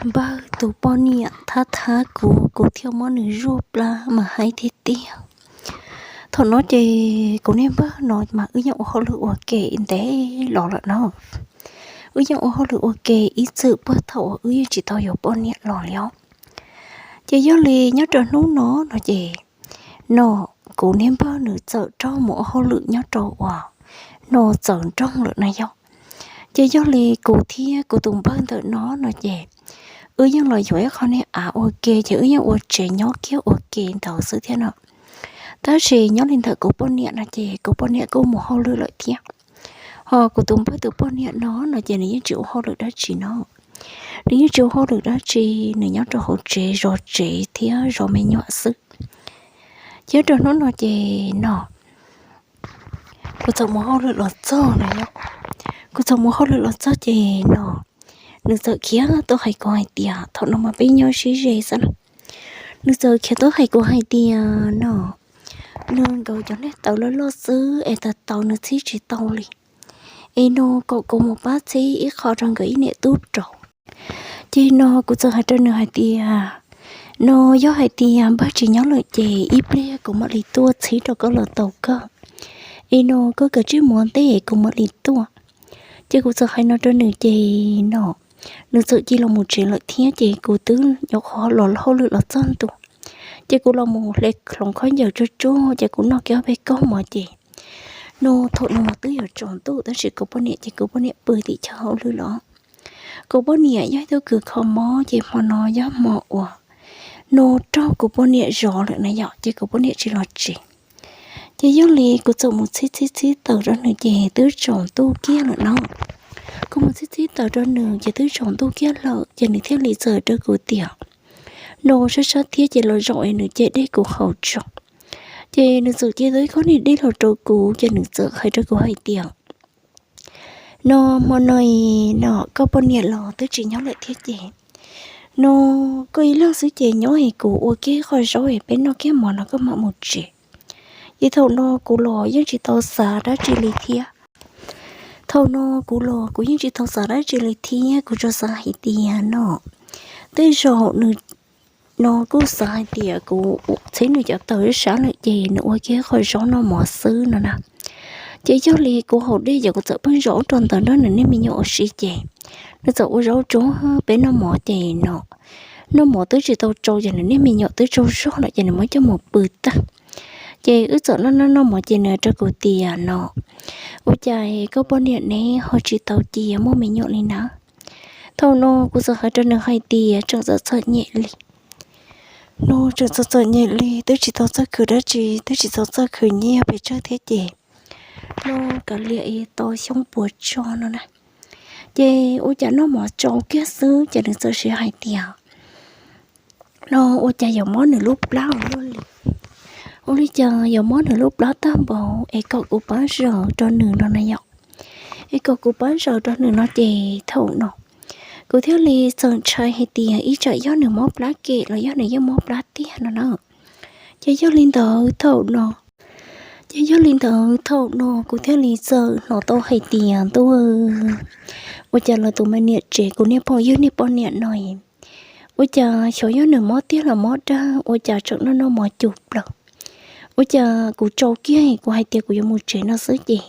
npawg tus poj niam thab thab kuv, kuv thiaj muab nws zuaj plab mas haib tiag tiag. Thaum no ces kuv niag npawg no mas wb yeej ua hauj lwm ua ke ntev los lawm no. Wb yeej ua hauj lwm ua ke ib txwm puag thaum uas wb yeej tsis tau yuav poj niam los li os. Ces yog li nyob rau hnub no no ces no kuv niag npawg nws txawm raug mus ua hauj lwm nyob rau uas no txawv nroog lawm na yog. Ces yog li kuv thiab kuv tus npawg ntawm no no ces wb yeej los yuav ib qho niag av ua ke ces wb yeej ua tsev nyob kiag ua ke ntawd xwb thiab no. Tab sis nyob li ntawm kuv poj niam no ces kuv poj niam kuj mus hauj lwm lawm thiab. Ho kuv tus npawg tus poj niam no no ces nws yeej tsis ua hauj lwm dab tsi no. Nws yeej tsis ua hauj lwm dab tsi, nws nyob rau hauv tsev zov tsev thiab zov me nyuam xwb. Ces rau hnub no ces no kuv txawm mus hauj lwm los txog no yog, kuv txawm mus hauj lwm los txog ces no nws txawm khiav tuaj hais kuv hais tias, thaum no mas peb nyob sib ze xwb na. Nws txawm khiav tuaj hais kuv hais tias no nws nkawd cov niag tawv loj loj xwb es tawv tau nws txhib tsis tau li. Es no kom kuv mus pab txhib ib qho rau nkawd ib niam tub rau. Ces no kuv txawm hais rau nws hais tias, no yog hais tias npawg tsis nyob lawm ces ib pliag kuv mam li tuaj txhib rau koj los tau kawg. Es no koj kav tsij mus ua ntej kuv mam li tuaj. Ces kuv txawm hais no rau nws ces no nws txawm cia los mus tsev lawm thiab ces kuv twb nyuam qhuav los hauj lwm los txog ntua. Ces kuv los mus hle hloov khaub ncaws tsuag tsuag ces kuv noj kiag ob peb koj mov ces no thaum no mas twb yuav tsaus ntuj tab sis kuv poj niam ces kuv poj niam pw tim chaw hauj lwm los. Kuv poj niam yog ib tug kws kho mob ces hmo no yog hmo uas no raug kuv poj niam zov lawm na yom ces kuv poj niam tsis los tsev. Ces yog li kuv txawm mus txhib txhib txhib taws rau nws ces twb tsaus ntuj kiag lawm no. Kuv mus txhib txhib taws rau nws ces twb tsaus ntuj kiag lawm ces nws thiaj li txawm rau kuv tias, no sab sab thiab ces los zaum es nws cia dej kuv haus tso. Ces nws txawm cia tau ib khob niag dej los rau kuv ces nws txawm hais rau kuv hais tias, no hmo no no koj poj niam los twb tsis nyob lawm thiab ces no koj ib leeg xwb ces nyob es kuv ua kiag qhov zaub es peb noj kiag mov no koj mam mus tsev. Ces thaum no kuv los yeej tsis tau xav dab tsi li thiab. Thaum no kuv los kuv yeej tsis tau xav dab tsi li thiab, kuv tsuas xav hais tias no tej zaum nws no kuj xav hais tias kuv txhib nws cov taws sab lawm ces nws ua kiag qhov zaub noj mov xwb no na. Ces yog li kuv haus dej ces kuv txawm pheej zov rau ntawm nrog nws niag me nyuam ua si ces nws txawm ua zaub tsuag peb noj mov ces no noj mov twb tsis tau tsau ces nws niag me nyuam twb tsaug zog lawm ces nws muab coj mus pw tag. Ces wb txawm noj noj noj mov ces nws hais rau kuv tias no, ua cas koj poj niam neb ho tsis tau cia muaj me nyuam li na? Thaum no kuv txawm hais rau nws hais tias tseem txom txom nyem li. No tseem txom txom nyem li twb tsis tau txawj khwv dab tsi, twb tsis tau txawj khwv nyiaj pes tsawg thiab ces no kav liam es tau xyoob puas tso no na. Ces ua cas noj mov tsau kiag xwb ces nws txawm siv hais tias no ua cas yuav mob nws lub plab ua luaj li. Ua li cas yuav mob nws lub plab tag npaum es kom kuv pab zaws rau nws no na yom. Es kom kuv pab zaws rau nws no ces thaum no kuv thiaj li txawm ntshai hais tias ib tsam yog nws mob plab kem los yog nws yeej mob plab tiag no na. Ces yog li ntawd thaum no, ces yog li ntawd thaum no kuv thiaj li txawm hnov tau hais tias ntuj, ua cas los tus me niam tsev kuv niag phooj ywg niag poj niam no ua cas xyov yog nws mob tiag los mob dag ua cas tseem noj noj mov cum plaws. Ua cas kuv tsau kiag kuv hais tias kuv yuav mus tsev no xwb ces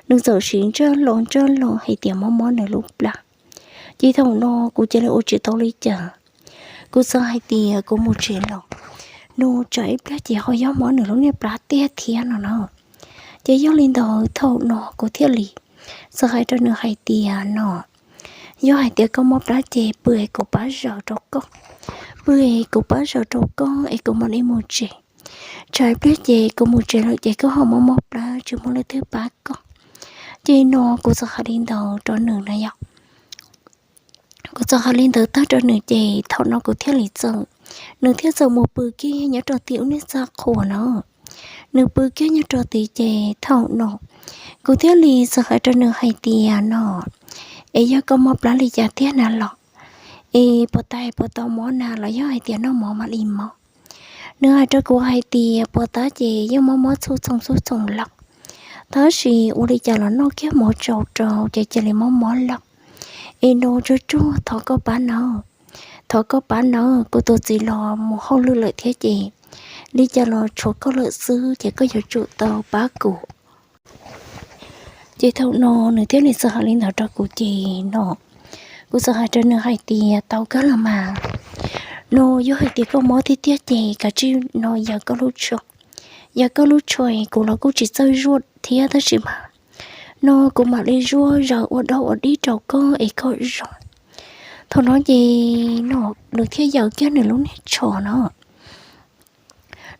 nws txawm siv ntsaj hlo ntsaj hlo hais tias mob mob nws lub plab. Ces thaum no kuv cia li ua tsis tau li cas, kuv txawm hais tias kuv mus tsev los, nws tsam ib pliag ces ho yog mob nws lub niag plab tiag thiab no na. Ces yog li ntawd thaum no kuv thiaj li txawm hais rau nws hais tias no, yog hais tias koj mob plab ces pw es kuv pab zaws rau koj, pw es kuv pab zaws rau koj es kuv mam li mus tsev. Tsam ib pliag ces kuv mus tsev lawm ces koj ho mob mob plab tsis muaj leej twg pab koj. Ces no kuv txawm hais li ntawd rau nws na yom. Kuv txawm hais li ntawd tag rau nws ces thaum no kuv thiaj li txawm, nws thiaj txawm mus pw kiag nyob rau tim ub niag txaj qhua no. Nws pw kiag nyob rau tid ces thaum no kuv thiaj li txawm hais rau nws hais tias no, es yog koj mob plab li cas tiag na los, es puas tas puas tau mob na los yog hais tias noj mov mam li mob? Nws hais rau kuv hais tias puas tas ces yeej mob mob txhua txhua txhua lawm, tab sis ua li cas los noj kiag mov tsau rau ces cia li mob mob lawm. Es no tsuag tsuag thov koj pab nawb. thov koj pab nawb, kuv tus txiv los mus hauj lwm lawm thiab ces li cas los tshuav koj lawm xwb ces koj yuav tsum tau pab kuv. Ces thaum no nws thiaj li txawm hais li ntawd rau kuv ces no kuv txawm hais rau nws hais tias tau kawg los mas, no yog hais tias koj mob tiag tiag ces kav tsij no yaws koj lub tsho, yaws koj lub tsho es kuv los kuj tsis txawj zuaj thiab tab sis mas no kuv mam li zuaj zaws ua dog ua dig rau koj es koj zoo. Thaum no ces no nws thiaj yaws kiag nws lub niag tsho no,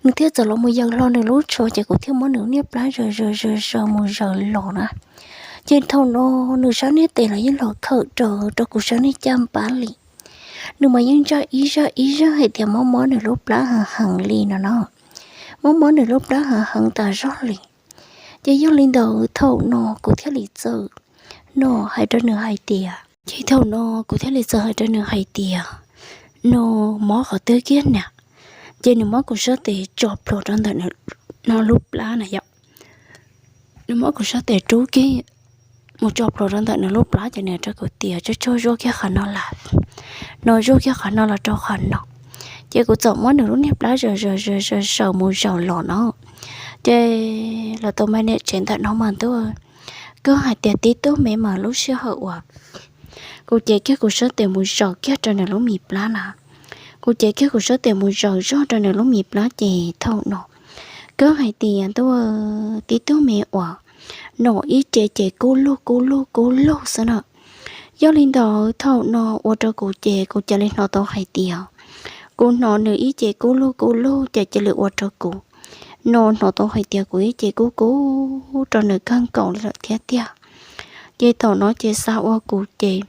nws thiaj txawm los mus yaws hlo nws lub tsho ces kuv thiaj muab nws niag plab zaws zaws zaws zaws mus zaws los na. Ces thaum no nws sab niag tes los yeej los khawm raws rau kuv sab niag caj npab li. Nws mas yeej ntsaj ib zaj ib zaj hais tias mob mob nws lub plab heev heev li no no, mob mob nws lub plab heev heev tas zog li. Ces yog li ntawd thaum no kuv thiaj li txawm no hais rau nws hais tias, ces thaum no kuv thiaj li txawm hais rau nws hais tias, no mob qhov twg kiag na? Ces nws muab kuv sab tes tso plhuav rau ntawm no lub plab na yom. Nws muab kuv sab tes rub kiag mus tso plhuav rau ntawm nws lub plab ces nws rau kuv tias tsuag tsuag zuaj kiag qhov no los, no zuaj kiag qhov no los rau qhov no. Ces kuv txawm muab nws lub niag plab zaws zaws zaws zaws mus zaws los no. Ces los tau me niam tsev ntawm no mas ntuj, koj hais tias tib tug me mas lub sij hawm uas kuv cev kiag kuv sab tes mus zaws kiag rau nws lub me plab na, kuv cev kiag kuv sab tes mus zaws zog rau nws lub me plab ces thaum no koj hais tias ntuj, tib tug me uas no ib ce ces kub lug kub lug kub lug xwb na. Yog li ntawd thaum no ua rau kuv ces kuv cia li hnov tau hais tias, kuv hnov nws ib ce kub lug kub lug ces cia li ua rau kuv, no hnov tau hais tias kuv ib ce kub kub rau nws kawg nkaus li lawm thiab tiag. Ces thaum no ces xav ua kuv ces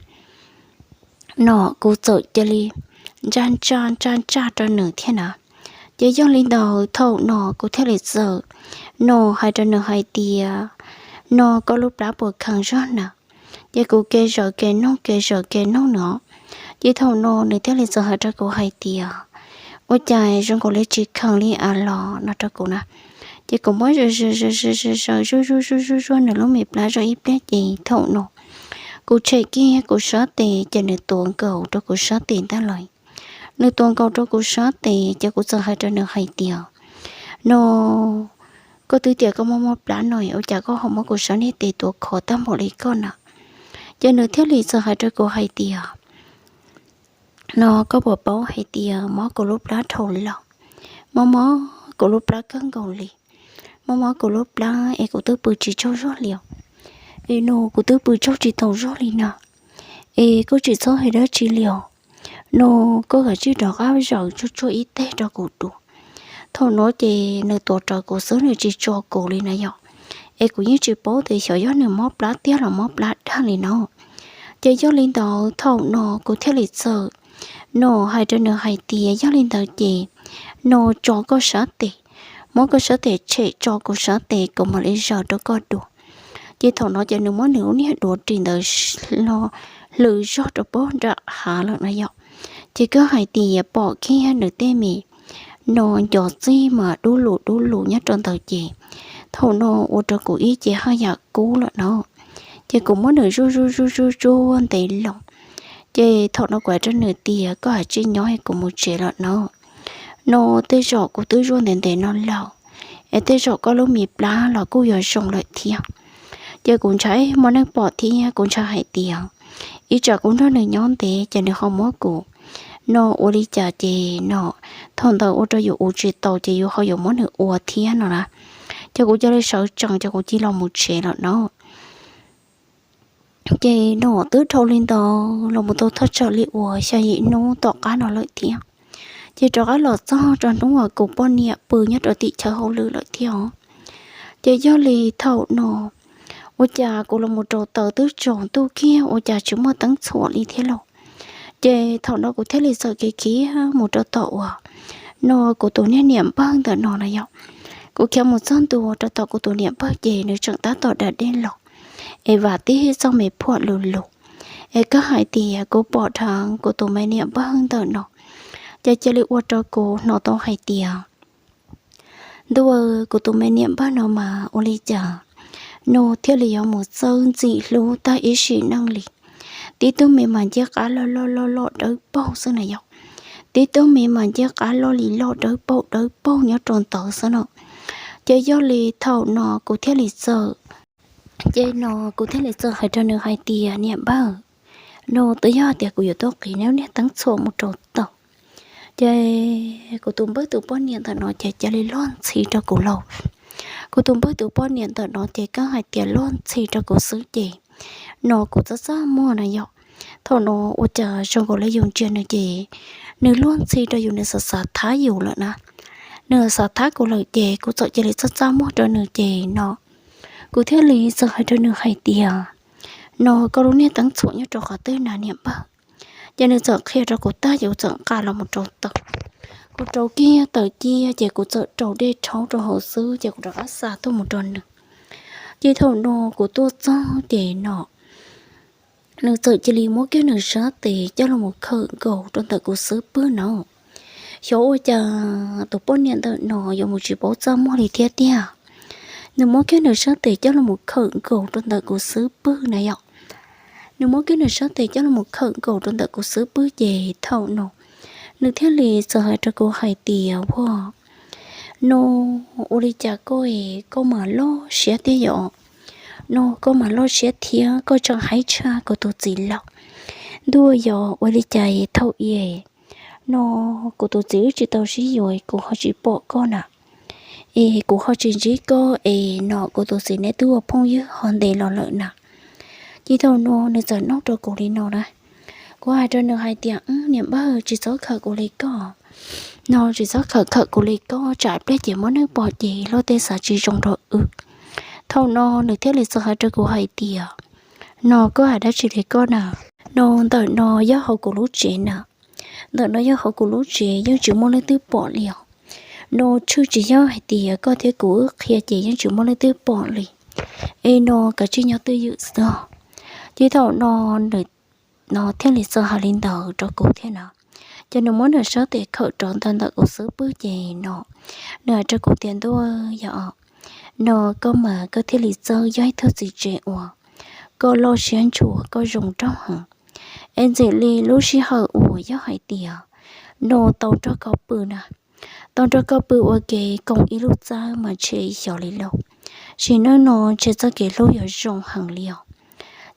no kuv txawm cia li ntsaj ntsaj ntsaj ntsaj rau nws thiab na. Ces yog li ntawd thaum no kuv thiaj li txawm no hais rau nws hais tias, no koj lub plab puas kheev zog na? Ces kuv ke zaws ke noog ke zaws ke noog no. Ces thaum no nws thiaj li txawm hais rau kuv hais tias, ua cas zoo nkaus li tsis kheev li as los no rau kuv na. Ces kuv muab zaws zaws zaws zaws zaws zuaj zuaj zuaj zuaj zuaj nws lub me plab zog ib pliag ces thaum no kuv tshem kiag kuv sab tes ces nws tuav nkaus rau kuv sab tes ntag lawm. Nws tuav nkaus rau kuv sab tes ces kuv txawm hais rau nws hais tias, no koj twb tias koj mob mob plab no ua cas koj ho muab kuv sab niag tes tuav khov tag npaum li koj na? Ces nws thiaj li txawm hais rau kuv hais tias, no koj puas paub hais tias mob kuv lub plab dhau lawm, mob mob kuv lub plab kawg nkaus li, mob mob kuv lub plab es kuv twb pw tsis tsaug zog li os. Es no kuv twb pw tsaug tsis taus zog li na. Es koj tsis txhob hais dab tsi li os. No koj kav tsij rov qab zaws tsuag tsuag ib teg rau kuv dua. Thaum no ces nws tuav rawv kuv xwb nws tsis tso kuv li na yom. Es kuv yeej tsis paub tias xyov yog nws mob plab tiag los mob plab dag li no. Ces yog li ntawd thaum no kuv thiaj li txawm no hais rau nws hais tias yog li ntawd ces no tso koj sab tes, muab koj sab tes tshem tso kuv sab tes kuv mam li zaws rau koj dua. Ces thaum no ces nws muab nws lub niag duav ris ntawd hlws zog rau pem nram hav lawm na yom. Ces koj hais tias pom kiag nws tej me no ncov txij mas dub lus dub lus nyob rau ntawd ces thaum no ua rau kuv ib ce haj yam kub lawm no. Ces kuv muab nws zuaj zuaj zuaj zuaj zuaj ntev loo. Ces thaum no kuv hais rau nws tias koj kav tsij nyob es kuv mus tsev lawm no. No tej zaum kuv twb zuaj ntev ntev no lawm, es tej zaum koj lub me plab los kuj yuav zoo lawm thiab. Ces kuv ntshai muaj neeg pom thiab kuv ntshai hais tias ib tsam kuv nrog nws nyob ntev ces nws ho muab kuv no ua li cas ces no thaum ntawd ua rau yus ua tsis tau ces yus ho yuav muab nws ua thiab no na. Ces kuv cia li sawv tsees ces kuv cia li los mus tsev lawm no. Ces no twb dhau li ntawd los mus tau thaj tsam li uas xya yim hnub tom qab no lawm thiab. Ces rov qab los txog rau hnub uas kuv poj niam pw nyob rau tim chaw hauj lwm lawm thiab os. Ces yog li thaum no ua cas kuv los mus rau taws twb tsaus ntuj kiag ua cas tsis muaj teeb txhuam li thiab lauj. Ces thaum no kuv thiaj li txawm khiav khiav mus rau tom uas no kuv tus niag niam npawg ntawm no na yom. Kuv khiav mus txog ntua rau tom kuv tus niam npawg ces nws tseem tab tom da dej los, es vam tib txoj me phuam lus lus. Es koj hais tias kuv pom dheev kuv tus me niam npawg ntawm no, ces cia li ua rau kuv hnov tau hais tias ntuj, kuv tus me niam npawg no mas ua li cas no thiaj li yuav mus txawj ntxim hlub tag ib sim neej li. Tib tug me mas ncej qab loj loj loj loj dawb paug xwb na yom. Tib tug me mas ncej qab loj li loj dawb paug dawb paug nyob rau ntawd xwb no. Ces yog li thaum no kuv thiaj li txawm, ces no kuv thiaj li txawm hais rau nws hais tias, Niam npawg, no twb yog tias kuv yuav tuaj qiv neb niag teeb txhuam mus rau tom, ces kuv tus npawg tus poj niam ntawm no ces cia li luag ntxhi rau kuv lauj. Kuv tus npawg tus poj niam ntawm no ces koj hais tias luag ntxhi rau kuv xwb ces no kuv txaj txaj muag na yom. Thaum no ua cas zoo nkaus li yus ntsia nws ces nws luag ntxhi rau yus, nws xav xav thab yus lawm na. Nws xav thab kuv lawm ces kuv txawm cia li txaj txaj muag rau nws ces no kuv thiaj li txawm hais rau nws hais tias, No koj lub niag teeb txhuam nyob rau qhov twg na niam npawg? Ces nws txawm qhia rau kuv tag ces kuv txawm nqa los mus rau tom. Kuv rau kiag tawm cia ces kuv txawm rau dej rhaub rau hauv xwb ces kuv rov qab xa tuaj mus rau nws. Ces thaum no kuv tuaj txog ces no nws txawm cia li muab kiag nws sab tes coj los mus khawm nkaus rau ntawm kuv xub pwg no. Xyov ua cas tus poj niam ntawm no yuav mus tsis paub txaj muag li thiab tiag. Nws muab kiag nws sab tes coj los mus khawm nkaus rau ntawm kuv xub pwg na yom. Nws muab kiag nws sab tes coj los mus khawm nkaus rau ntawm kuv xub pwg ces thaum no nws thiaj li txawm hais rau kuv hais tias, Ua, no ua li cas koj es koj mas loj siab thiab yom? No koj mas loj siab thiab koj tseem haib tshaj kuv tus txiv los ntuj, yog ua li cas es thaum i no kuv tus txiv wb tsis tau sib yuav kuv ho tsis pom koj na, es kuv ho tsis ntsib koj es no kuv tus txiv neb twb ua phooj ywg ho ntev los lawm na. Ces thaum no nws txawm nug rau kuv li no na. Kuv hais rau nws hais tias, Niam npawg, tsis txhob khawm kuv li koj, no tsis txhob khawm khawm kuv li koj, tsam pliag ces muab neeg pom ces luag tej xav tsis zoo rau wb. Thaum no nws thiaj li txawm hais rau kuv hais tias, No koj hais dab tsi li koj na? No ntawm no yog hauv kuv lub tsev na. Ntawm no yog hauv kuv lub tsev, yeej tsis muaj leej twg pom li os. No tshwj tsis yog hais tias koj thiab kuv wb qhia ces yeej tsis muaj leej twg pom li. Es no kav tsij nyob twj ywm xwb. Ces thaum no nws no thiaj li txawm hais li ntawd rau kuv thiab na. Ces nws muab nws sab tes khawm rau ntawm ntawm kuv xub pwg ces no nws hais rau kuv tias, Ntuj, yog no koj mas koj thiaj li txawj yog ib tug txiv tsev uas koj loj siab ntshua, koj zoo nraug heev. Es ntxim li lub sij hawm uas yog hais tias no tau nrog koj pw na, tau nrog koj pw ua ke koom ib lub txaj mas ntshe xyov li lauj, sim neej no ntshe txoj kev hlub yuav zoo heev li os.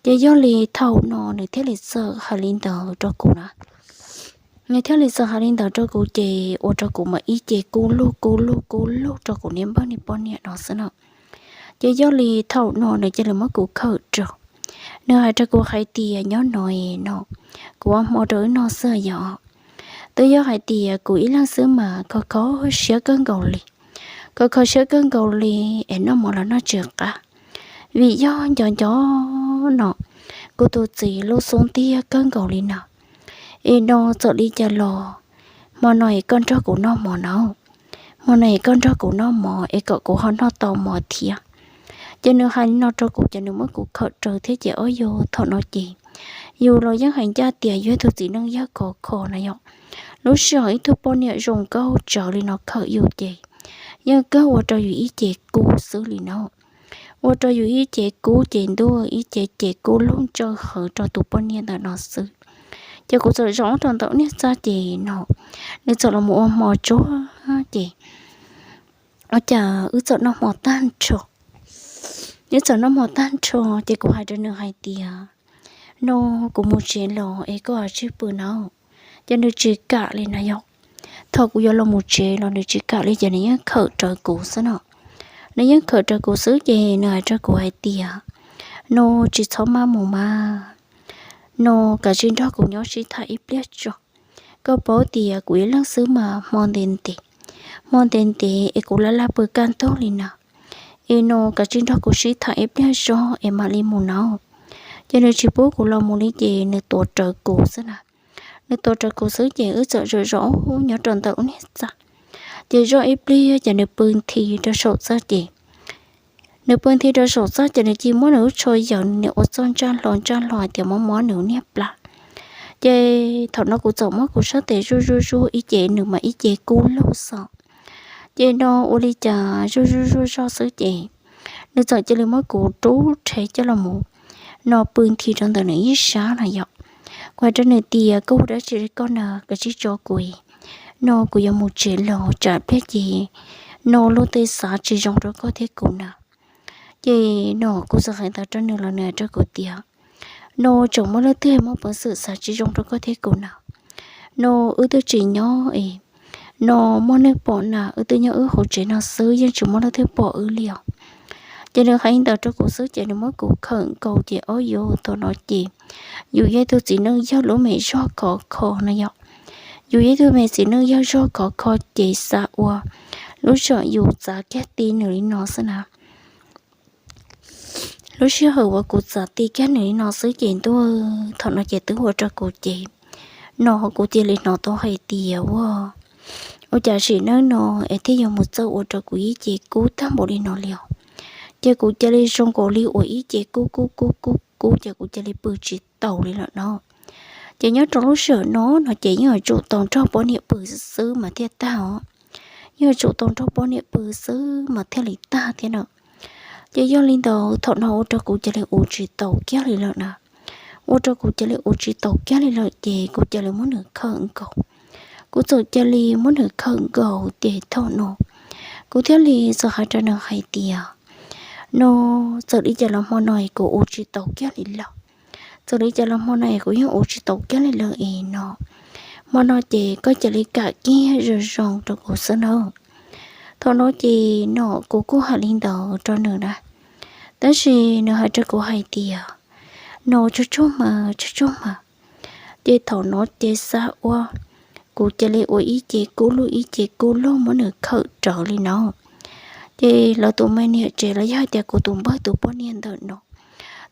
Ces yog li thaum no nws thiaj li txawm hais li ntawd rau kuv na. Nws thiaj li txawm hais li ntawd rau kuv ces ua rau kuv mas ib ce kub lug kub lug kub lug rau kuv niag npawg niag poj niam no xwb no. Ces yog li thaum no nws cia li muab kuv khawm rau, nws hais rau kuv hais tias, Nyob no es no kuv ua hmo rau wb noj xwb yom. Twb yog hais tias kuv ib leeg xwb mas kho kho siab kawg nkaus li, kho kho siab kawg nkaus li, es noj mov los noj tsis qab, vim yog nco nco no kuv tus txiv lub xub ntiag kawg nkaus li no. Es no txawm li cas los hmo no es koj nrog kuv noj mov na, hmo no es koj nrog kuv noj mov es kom kuv ho noj tau mov thiab. Ces nws hais li no rau kuv ces nws muab kuv khawm raws thiab ces ob yug thaum no ces yus los yeej hais ncaj tias yus ib tug txiv neej yawg khov kho na yom. Lub sij hawm ib tug poj niam zoo nkauj tsawv li no khawm yus ces yeej kawg ua rau yus ib ce kub xwb li no. Ua rau yus ib ce kub ces ntuj, ib ce ces kub lug ntsawj hawv rau tus poj niam ntawm no xwb. Ces kuv txawm zaum rau ntawm niag txaj ces no nws txawm los mus ua hmo tsuag ces ua cas wb txawm noj hmo tag nrho. Wb txawm noj hmo tag nrho ces kuv hais rau nws hais tias, No kuv mus tsev los es koj tsij pw na. Ces nws tsis kam li na yom. Thaum kuv yuav los mus tsev los nws tsis kam li ces nws yeej khawm rawv kuv xwb no. Nws yeej khawm rawv kuv xwb ces nws hais rau kuv hais tias, No tsis txhob maj mus mas, no kav tsij nrog kuv nyob sib tham ib pliag tso. Koj paub tias kuv ib leeg xwb mas hmo ntev ntev, hmo ntev ntev es kuv laj laj pw kaj ntug li na. Es no kav tsij nrog kuv sib tham ib pliag zog es mam li mus na. Ces nws tsis pub kuv los mus li ces nws tuav rawv kuv xwb na. Nws tuav rawv kuv xwb ces wb txawm zaum zaum nyob rau ntawm ub niag txaj. Ces zoj ib pliag ces nws pw nthi rau saum txaj ces nws pw nthi rau saum txaj ces nws cia muab nws lub tsho yawm nws ua txoj ntsaj hlo ntsaj hlo hais tias mob mob nws niag plab. Ces thaum no kuv txawm muab kuv sab tes zuj zuj zuj ib ce nws mas ib ce kub lug xwb. Ces no ua li cas zuj zuj zuj zog xwb ces nws txawm cia li muab kuv rub rhe coj los mus no pw nthi rau ntawm nws ib sab na yom. Kuv hais rau nws tias, koj ua dab tsi li koj na, koj tsis tso kuv, no kuv yuav mus tsev los tsam pliag ces no luag tej xav tsis zoo rau koj thiab kuv na. Ces no kuv txawm hais ntawd rau nws los nws hais rau kuv tias, no tseem muaj leej twg muaj peev xwm xav tsis zoo rau koj thiab kuv na. No wb twb tsis nyob es no muaj neeg pom na, wb twb nyob wb hauv tsev no xwb yeej tsis muaj leej twg pom wb li os. Ces nws hais ntawd rau kuv xwb ces nws muab kuv khawm nkaus ces ob yuv thaum no ces yus yog ib tug txiv neej yog lub me zog khov kho no yom. Yus yog ib tug me txiv neej yog zog khov kho ces xav ua lub sij hawm yus txav kiag ti nws li no xwb na. Lub sij hawm uas kuv txav ti kiag nws li no xwb ces ntuj, thaum no ces twb ua rau kuv ces no kuv cia li hnov tau hais tias ua, ua cas sim neej no es thiaj yuav mus txawj ua rau kuv ib ce kub tag npaum li no li os. Ces kuv cia li zoo nkaus li uas ib ce kub kub kub kub kub ces kuv cia li pw tsis taus li lawm no. Ces nyob rau lub sij hawm no no ces yeej yuav tsum tau nrog poj niam pw xwb mas thiaj tag os. Yeej yuav tsum tau nrog poj niam pw xwb mas thiaj li tag thiab na. Ces yog li ntawd thaum no ua rau kuv cia li ua tsis taus kiag li lawm na. Ua rau kuv cia li ua tsis taus kiag li lawm ces kuv cia li muab nws khawm nkaus. Kuv txawm cia li muab nws khawm nkaus ces thaum no kuv thiaj li txawm hais rau nws hais tias, no txawm li cas los hmo no es kuv ua tsis taus kiag li lawm. Txawm li cas los hmo no es kuv yeej ua tsis taus kiag li lawm es no, hmo no ces koj cia li kam kiag zoo zoo rau kuv xwb na. Thaum no ces no kuv kuj hais li ntawd rau nws na, tab sis nws hais rau kuv hais tias, no tsuag tsuag mas, tsuag tsuag mas. Ces thaum no ces xav ua, kuv cia li ua ib ce kub lug ib ce kub lug muab nws khawm rawv li no. Ces lawv tus me niam tsev los yog hais tias kuv tus npawg tus poj niam ntawm no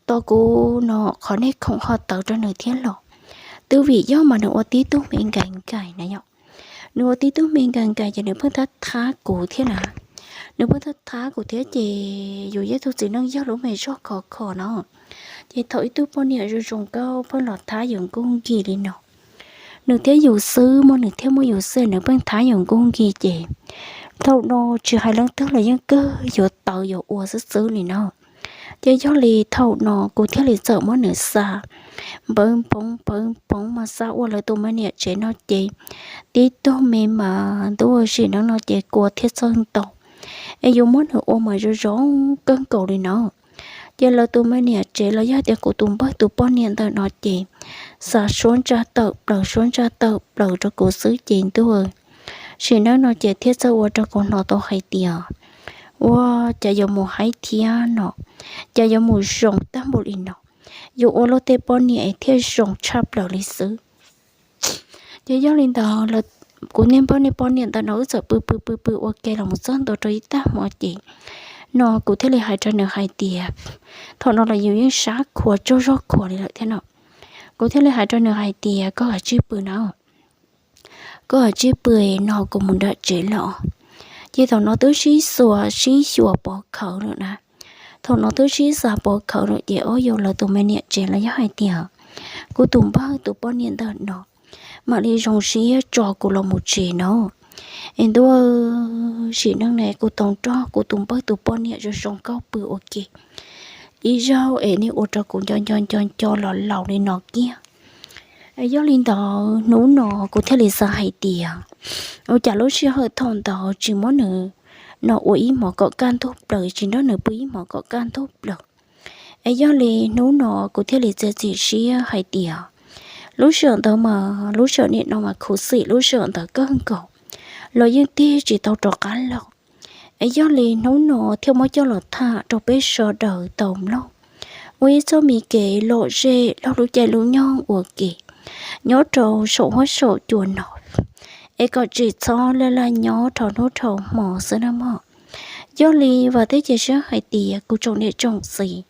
tos kuv no qhov nej khoom ho tawv rau nws thiab los, twb vim yog mas nws ua tib tug me nkais nkais na yom. Nws ua tib tug me nkais nkais ces nws pheej thab thab kuv thiab na. Nws pheej thab thab kuv thiab ces yus yog ib tug txiv neej yog lub me zog khov kho no, ces thaum ib tug poj niam zoo zoo nkauj pheej los thab yus nkuj nkig li no, nws thiab yus xwb, muaj nws thiab muaj yus xwb nws pheej thab yus nkuj nkig ces thaum no tsis hais leej twg los yeej kawg yuav tawv yuav ua xwb xwb li no. Ces yog li thaum no kuv thiaj li txawm muab nws xa npawv npoov npawv npoov mas xa ua lawv tus me niam tsev no ces tib tug me mas ntuj ua sim neej no ces kua thiab txawj ntaus, es yus muab nws ua mas zoo zoo kawg nkaus li no. Ces lawv tus me niam tsev los yog tias kuv tus npawg tus poj niam ntawm no ces xa suab ntsaj tawm plaws suab ntsaj tawm plaws rau kuv xwb ces ntuj, sim neej no ces thiaj txawj ua rau kuv hnov tau hais tias, ua, cas yuav mus haib thiab no, cas yuav mus zoo tag npaum li no, yuav ua luag tej poj niam es thiaj zoo tshaj plaws li xwb. Ces yog li ntawd, kuv niag npawg niag poj niam ntawm no wb txawm pw pw pw pw ua ke los mus txog ntua rau ib tag hmo ces no kuv thiaj li hais rau nws hais tias, thaum no los yus yeej sab khua tsaug zog khua li lawm thiab no. Kuv thiaj li hais rau nws hais tias, koj kav tsij pw na, koj kav tsij pw no kuv mus nram tsev los. Ces thaum no twb sib xuas sib xyuas pov khawv lawm na. Thaum no twb sib xav pov khawv lawm ces ob yus lawv tus me niam tsev los yog hais tias kuv tus npawg tus poj niam ntawm no mam li zoo siab tso kuv los mus tsev no. Es ntuj, sim neej ne kuv tau nrog kuv tus npawg tus poj niam zoo zoo nkauj pw ua ke ib zaug es nej ua rau kuv nco nco nco nco los laus li no kiag. Es yog li ntawd hnub no kuv thiaj li xav hais tias, ua cas lub sij hawm thaum ntawd tsis muab nws no ua ib hmos kom kaj ntug plaws, tsis nrog nws pw ib hmos kom kaj ntug plaws. Es yog li hnub no kuv thiaj li txiav txim siab hais tias, lub sij hawm ntawd mas lub sij hawm nim no mas khuv xim lub sij hawm ntawd kawg nkaus, los yeej tig tsis tau rov qab los. Es yog li hnub no thiaj muab coj los tham rau peb sawv daws tau mloog ua ib txoj me kev lom zem laug lub caij lub nyoog ua ke nyob rau saum huab saum cua no, es kom tsis txhob laj laj nyob dhau hnub dhau hmo xwb nawb mog. Yog li vam thiab cia siab hais tias kuv tsoom niam tsoom txiv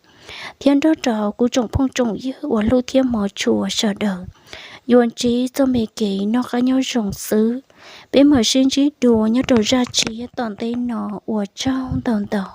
thiab nrog rau kuv tsoom phooj tsoom ywg uas hlub thiab hmov tshua sawv daws yuav ntsib txoj me kev noj qab nyob zoo xwb. Peb mam sib ntsib dua nyob rau zaj tshiab tom ntej no, ua tsaug ntau ntau.